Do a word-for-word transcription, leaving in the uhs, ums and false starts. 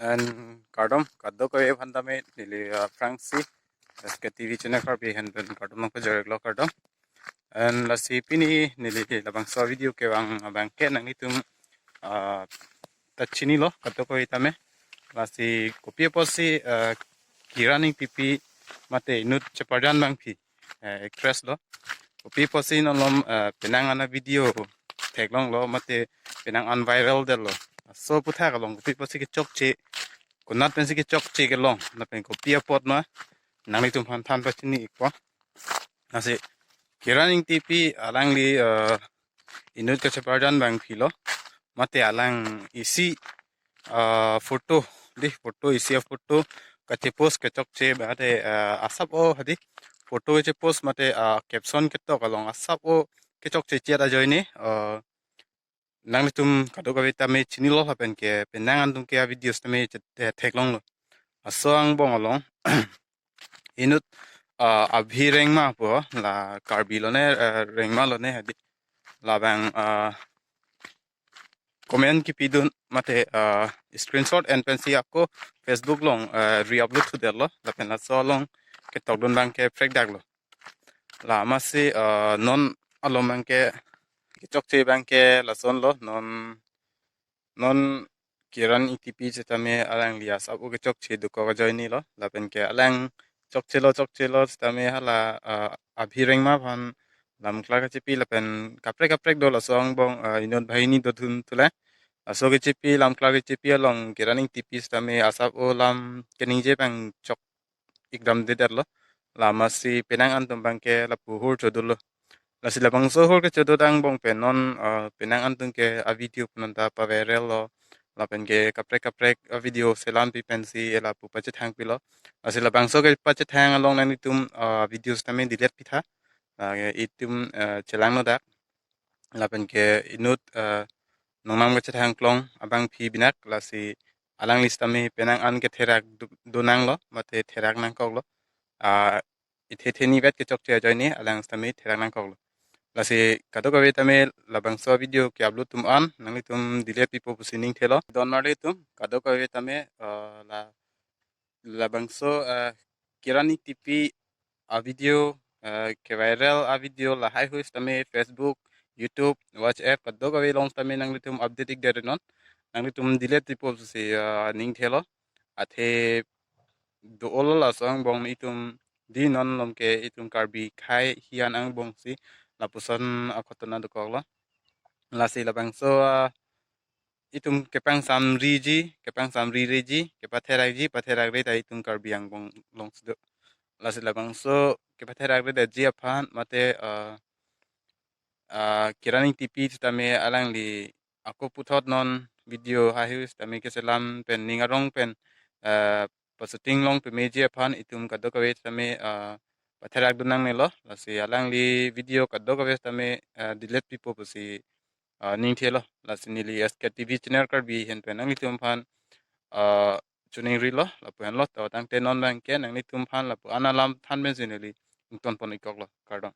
And kardom, kadokave aphan tame neli, uh, aphrangsi S K T V channel Karbi ahin pen kardom nangpajir-iklo, kardom. And lasi pini neli labangso video kevang abangke nanglitum, uh, ta chinilo kadokave tame. Lasi kopi apotsi, uh, Kiran Engtipi mate inut cheparjan abangpi, uh, actress lo. Kopi apotsi non malom, uh, penang an a-video theklonglo mate penang an viral detlo. Laso aputhak along kopi apotsi kechokche, konat pensi kechokche kelong, lapen kopi apot ma, nanglitum aphan than pachini-ikpo. Lasi Kiran Engtipi alangli, uh, inut kacheparjan abangpi lo. Mate alang isi, uh, photo, dei, photo isi a-photo kachepost kechokche mate, uh, asap o hadi photo kachepost mate, uh, caption ketok along asap o kechokche chet ajoine, uh, nanglitum kadokave tame chinilo lapen ke penang an atum ke a-videos tame chet-, eh, theklonglo. Laso angbong along inut, ah, Abhi Rengma pu, la Karbi lone, eh, Rengma lone hadi, labang, ah, comment kipidun mate, ah, screenshot en pensi ako Facebook along, eh, re-upload thudetlo, lapen laso along ketokdun abangke phrekdaklo. La amatsi, ah, non malom abangke kechokche abangke lasonlo, non, non Kiran Engtipi sitame alangli asap o kechokche dokok ajoinelo, lapen ke alang chokchelo chokchelo sitame hala, ah, Abhi Rengma aphan lamklar kachepi lapen kaprek kaprek do laso angbong, ah, inut banghini dodun tule. Laso kechepi, lamklar kechepi along Kiran Engtipi sitame asap o lam keningje abang chok-ik damdedetlo. La amatsi penang an atum abangke lapu hur chodolo. Lasi labangso hur kechodot angbong pen non, ah, penang an atum ke a-video punon ta pavirallo. Lapen ke kaprek kaprek a-video selampi pensi lapu pachethangpilo. Lasi labangso kepachethang along nanglitum, ah, video sitame delete pitha. Ah, itum, ah, chelangno dak. Lapen ke inut, ah, nongnam kachethang klong abangpi binak, lasi alangli sitame penang an ke therak du-, dunanglo mate therak nangkoklo. Ah, ithe theni vet kechokche ajoine alang sitame therak nangkoklo. Lasi kadokave tame labangso video ke-upload atum an nanglitum delete pipo pusi ningthelo. Don marli atum kadokave tame, ah, la labangso, ah, Kiran Engtipi a-video, ah, keviral a-video lahai hui sitame Facebook, YouTube, WhatsApp kadokave along sitame nanglitum update-ik det non. Nanglitum delete pipo pusi, ah, ningthelo. Athe do-olo laso angbong itum, dei, non malom ke itum Karbi akhei hi-an angbongsi lapuson a-ghotona dokoklo. Lasi labangso, ah, itum kepangsamriji, kepangsamri reji, kepatherakji, patherakre ta itum Karbi angbong alongsi do. Lasi labangso kepatherakredetji aphan mate, ah, ah, Kiran Engtipi sitame alangli ako puthot non video haihui sitame keselam pen ning arong pen, ah, pa-shooting long pameji aphan itum kadokave sitame, ah, patherak dun nangnelo. Lasi alangli video kadokave sitame, ah, delete pipo pusi, ah, ningthelo. Lasi neli S K T V channel Karbi ahin pen nanglitum aphan, ah, choningrilo, lapu henlo, to tangte non abangke nanglitum aphan lapu an alam than pensi neli ingtonpon-ikkoklo, kardom.